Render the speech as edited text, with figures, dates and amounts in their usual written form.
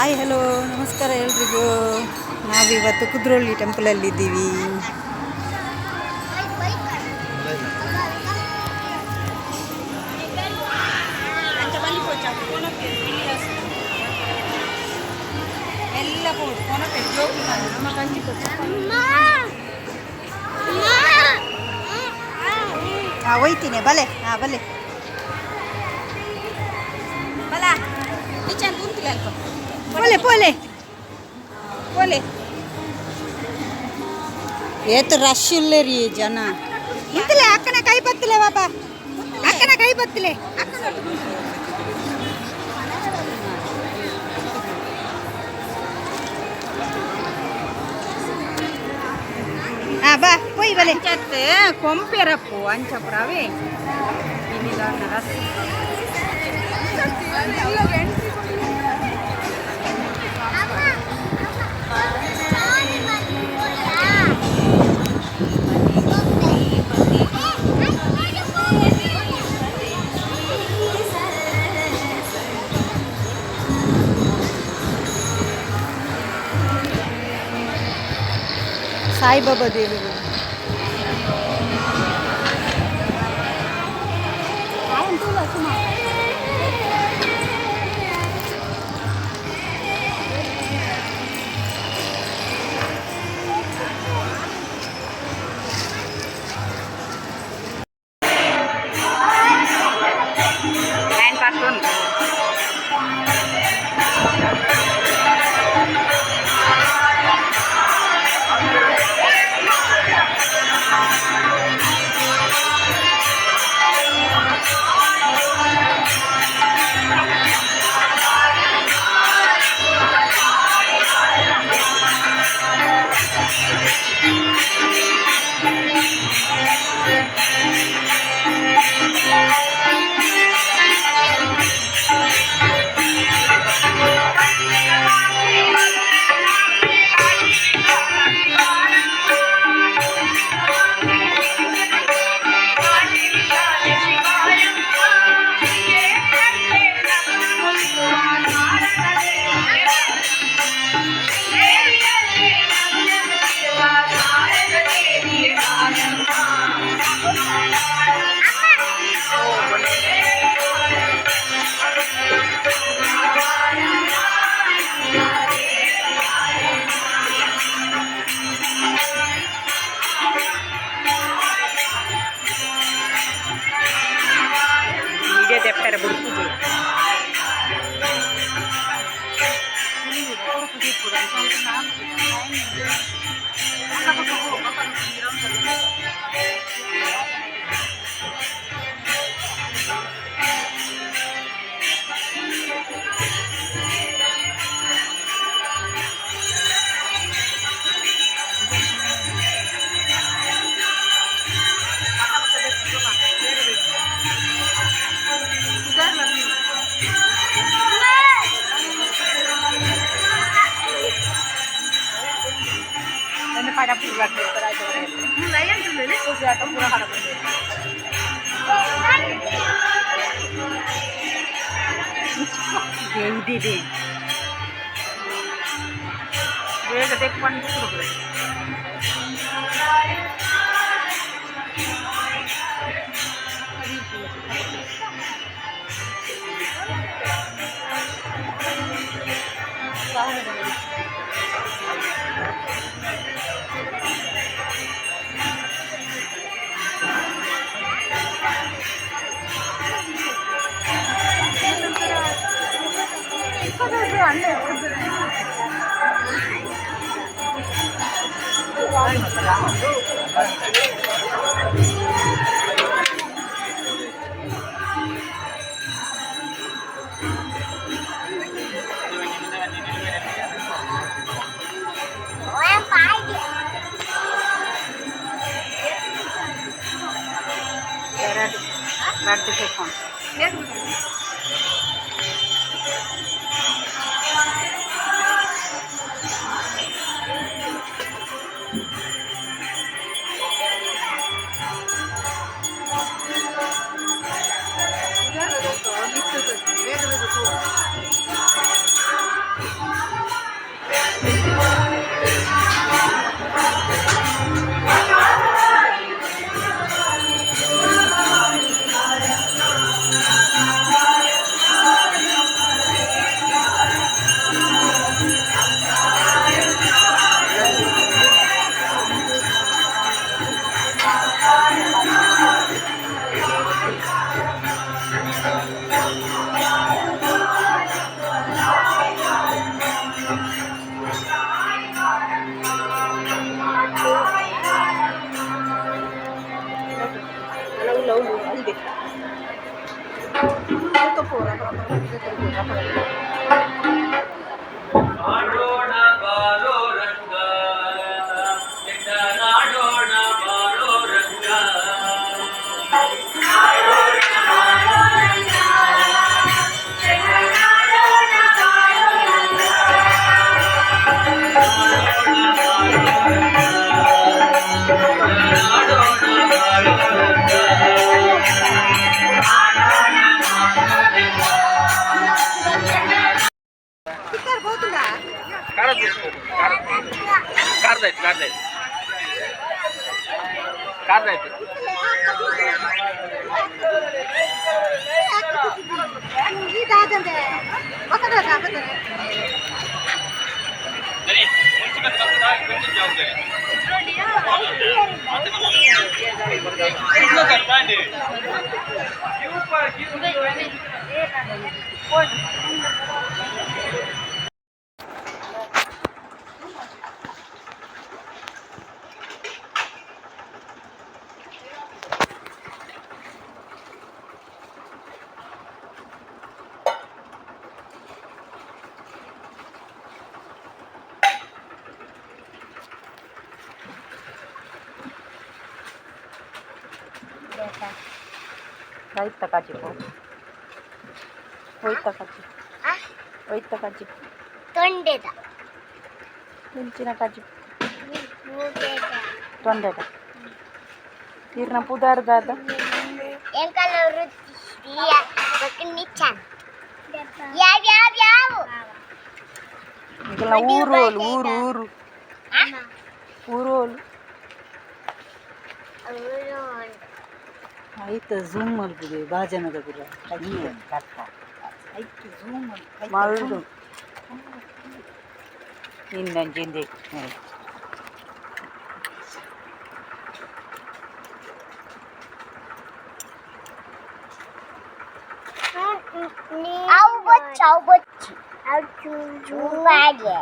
Hi, hello, ನಮಸ್ಕಾರ ಎಲ್ರಿಗೂ. ನಾವಿವತ್ತು ಕುದ್ರೋಳಿ ಟೆಂಪಲಲ್ಲಿದ್ದೀವಿ. ಎಲ್ಲ ಹಾಂ, ಒಯ್ತೀನಿ, ಬಲೆ. ಹಾಂ, ಬಲೆ ಬಲ ನಿಚಾನ್ ಉಂತಿಲ್ಲ ಅಲ್ಪ. ಪೋಲೆ ಪೋಲೆ. ಪೋಲೆ. ಏತ್ ರಶ್ ಇಲ್ಲರಿ ಜನ. ಇಂತಲೇ ಅಕ್ಕನ ಕೈ ಬತ್ತಲೆ ಬಾಬಾ, ಅಕ್ಕನ ಕೈ ಬತ್ತಲೆ. ಹಾ, ಬಾ, ಪೋಯ್ ಬಲೆ. ಅಂಚತ್ ಕೊಂಪೆರಪ್ಪು ಅಂಚಪುರ ಅವೇ ಇಲ್ಲಿ ರಸ್. ಸಾಯಿಬಾಬಾ ದೇವರು. Line park. ವಿಡಿಯೋ ತೆಪ್ಪರೆ ಬುಡ್ಪುಜಿ. ಇದೆ ಬೇಗ ತೆಕ್ಕೊಂಡು. ಎರಡು ರಡ್ಡು ಸೆಕೆಂಡ್. ಬೇಗ ಬೇಗ. ಮಾಡೋಣ ಬಾರೋ ರಂಗ, ನಾಡೋಣ ಬಾರೋ ರಂಗ. ಕಾರ್ದಾಯ್ತು, ಕಾರ್ದಾಯ್ತು, ಕಾರ್ದಾಯ್ತು. ಐತ ಕಾಜಿಪು, ಒಯ್ತ ಕಾಜಿಪು, ಒಯ್ತ ಕಾಜಿಪು. ತೊಂಡೆದ. ಮುಂಚಿನ ಕಾಜಿಪು. ಮೂಗೆದ. ತೊಂಡೆದ ಈರ್ನ ಪುದಾರ್ದಾದ? ಎಂಕಲ ವೃತ್ತಿ ಬೊಕ್ಕ ನಿಚ್ಚಾನ್ ಯಾವ ಯಾವ ಯಾವ? ನಿಕಲ್ನ ಊರು ಓಲು? ಊರು ಊರು ಊರು ಓಲು? ಐತ ಝೂಮ್ ಮಲ್ಪುದೆ ಭಾಜನದ ಪುರ ಐತ ಝೂಮ್. ಮಲ್ದು ಇನ್ನೊಂಜಿಂದೆ. ಅವು ಬೊಚ್ಚು, ಅವು ಬೊಚ್ಚು, ಅವು ಚೂಪಾಗೆ.